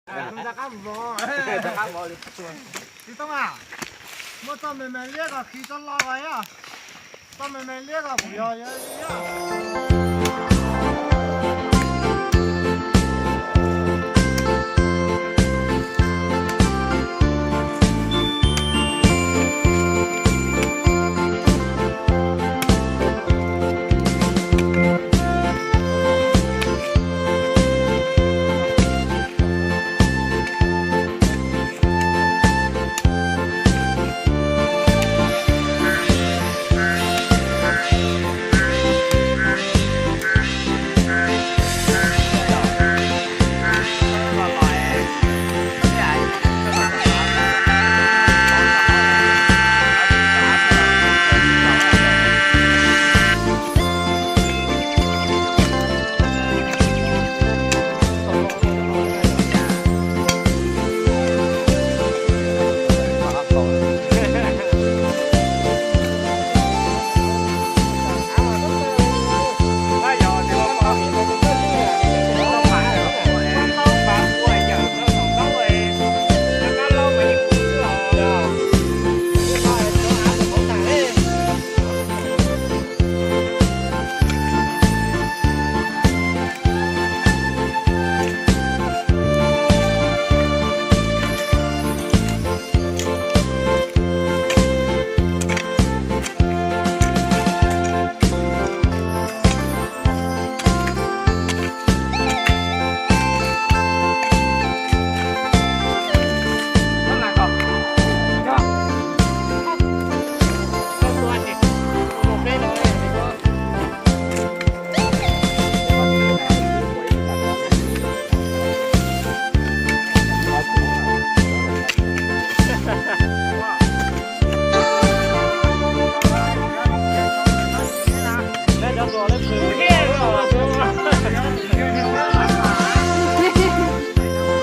Tsis tau mas, muab txoj me me liab ko khi tsob loj ko yog, txoj me me liab ko kuv yog yog.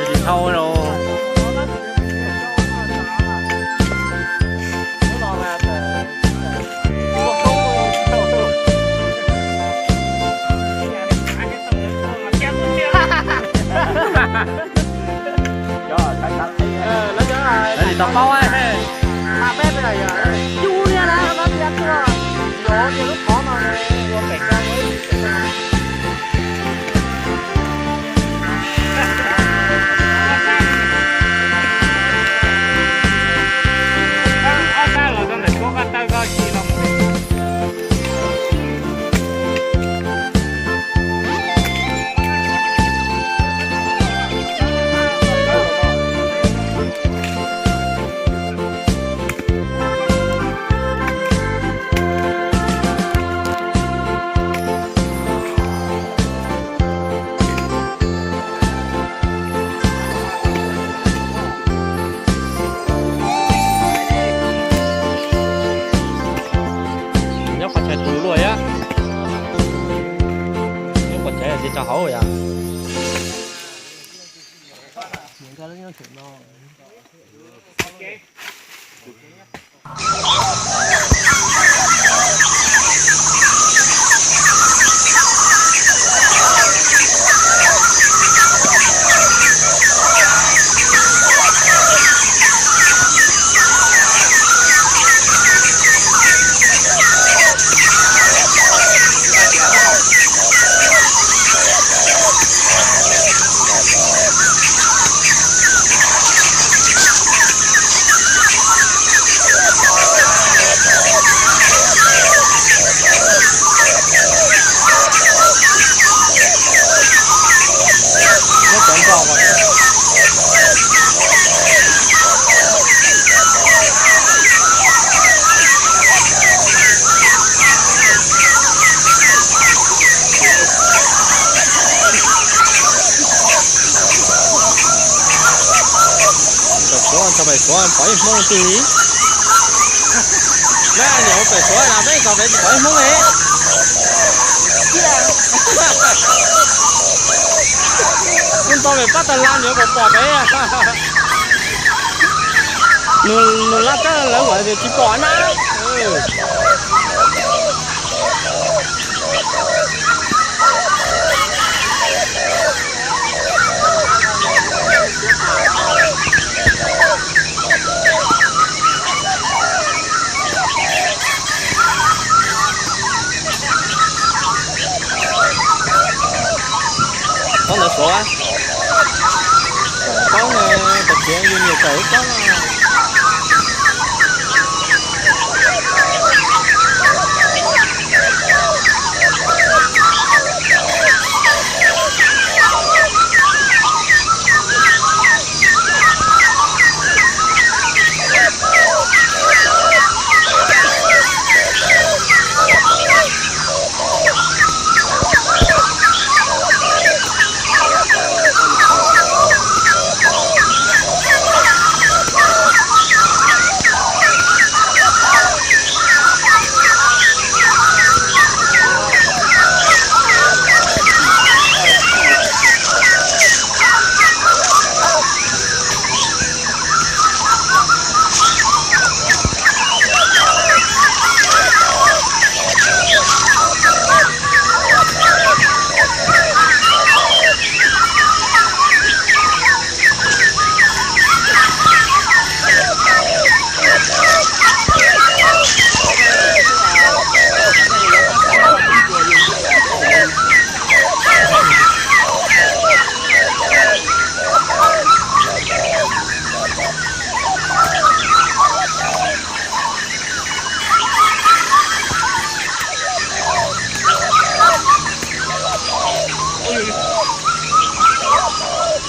Tsis thau los. Lawv tsis tau paub. Nyob qhov chaw tus luaj yom. Nyob qhov chaw tsis rau hauv yom. Pem Suav, txog pem Suav pom ib Hmoob twg li. Lawv niam ua pem Suav los peb txog pem tsis pom ib Hmoob li. Kuv nto pem pab tas las niam pom pom pem. Nws laj kab lawv ua tias tsis pom na. Ces yus niam tawm ib kob no.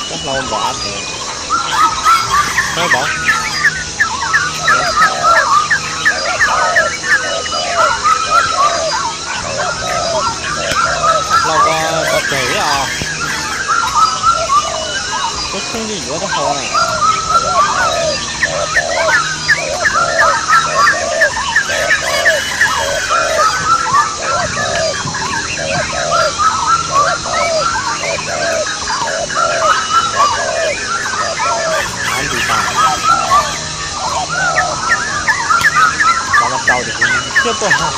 Koj hlau npov av tes. Koj npov. Hlau ko pov tseg os. Koj txheej li yuav rau hau na. Av ntws tas. Cov no tau ces kuv siab tuaj hau.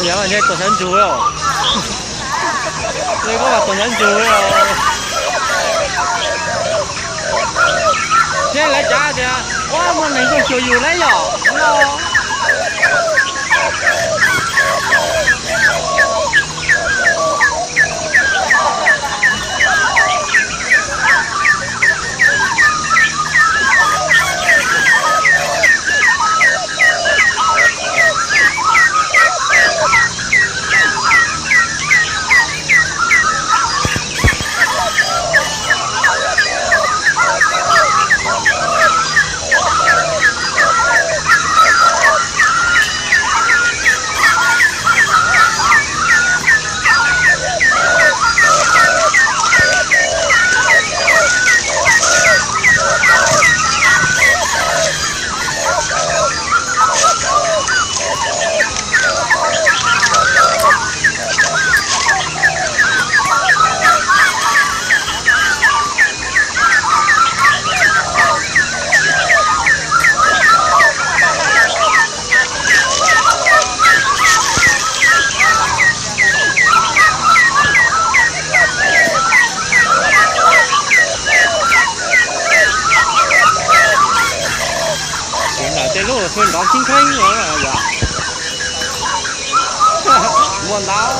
Yog nej tuaj sab ntsug os. Nej koj mas tuaj sab ntsug os. Thiab lawv cav tias, ua muaj neeg tuaj xyuas yus lawm yom no. Nrov kheeb kheeb yom. Muaj ntau.